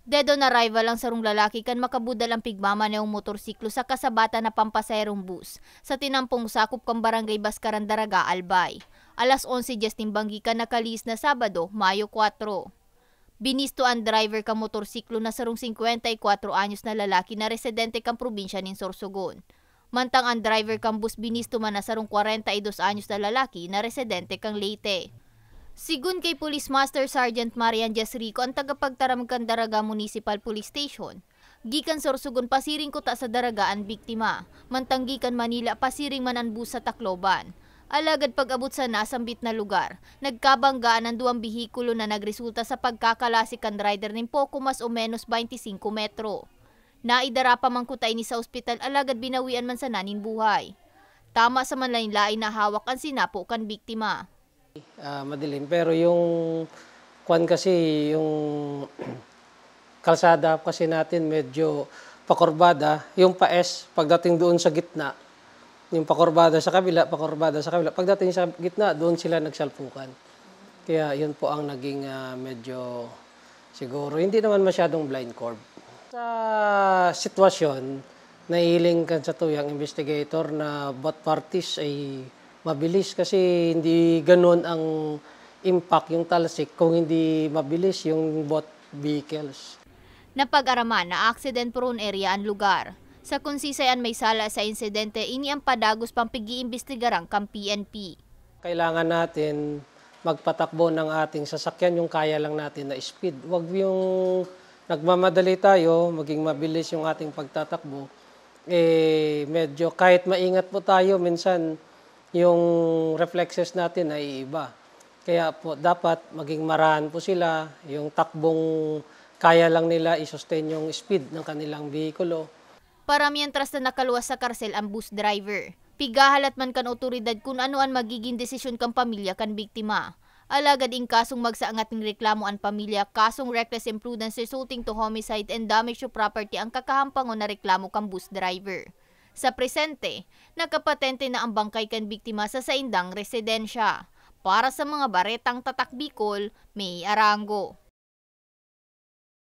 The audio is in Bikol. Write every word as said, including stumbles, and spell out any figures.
Dead on arrival ang sarong lalaki kan makabudal an pigmamanehong motorsiklo sa kasabatan na pampasaherong bus sa tinampong sakop kan Barangay Bascaran, Daraga, Albay. Alas onse dyes nin banggi kan nakalihis na Sabado, Mayo kwatro. Binisto an driver kan motorsiklo na sarong singkwenta y kwatro anyos na lalaki na residente kan probinsya nin Sorsogon. Mantang an driver kan bus binisto man na sarong kwarenta y dos anyos na lalaki na residente kan Leyte. Sigon kay Police Master Sergeant Marian Diaz Rico, an tagapagtaram kan Daraga Municipal Police Station, gikan Sorsogon pasiring kuta sa Daraga an biktima, mantang gikan Manila pasiring man an bus sa Tacloban. Alagad pag-abot sa nasambit na lugar, nagkabanggaan an duwang behikulo na nagresulta sa pagkakalasik kan rider nin poko mas o menos baynte singko metro. Naidara pa man kuta ini sa ospital, alagad binawian man sana nin buhay. Tama sa manlaen-laen na hawak an sinapo kan biktima. Ah, madilim. Pero yung kwan kasi, yung kalsada kasi natin medyo pakurbada, yung pa-S pagdating doon sa gitna, yung pakurbada sa kabila, pakurbada sa kabila. Pagdating sa gitna, doon sila nagsalpukan. Kaya yun po ang naging, ah, medyo siguro, hindi naman masyadong blind curve. Sa sitwasyon, nahihiling kan satuyang investigator na both parties ay mabilis kasi hindi ganun ang impact, yung talsik, kung hindi mabilis yung both vehicles. Napag-araman na accident-prone area an lugar. Sa konsisay an may sala sa insidente, ini an padagos pang pig-iimbestigaran kan P N P. Kailangan natin magpatakbo ng ating sasakyan yung kaya lang natin na speed. Wag yung nagmamadali tayo, maging mabilis yung ating pagtatakbo. Eh, medyo kahit maingat po tayo, minsan yung reflexes natin naiiba. Kaya po, dapat maging marahan po sila, yung takbong kaya lang nila i-sustain yung speed ng kanilang behikulo. Paramientras na nakaluwas sa karsel an bus driver. Pigahalat man kan otoridad kun ano an magigin desisyon kan pamilya kan biktima. Alagad in kasong magsaangat nin reklamo an pamilya, kasong reckless imprudence resulting to homicide and damage to property an kakahampangon na reklamo kan bus driver. Sa presente, nakapatente na an bangkay kan biktima sa saindang residensya. Para sa mga baretang Tatak Bicol, May Arango.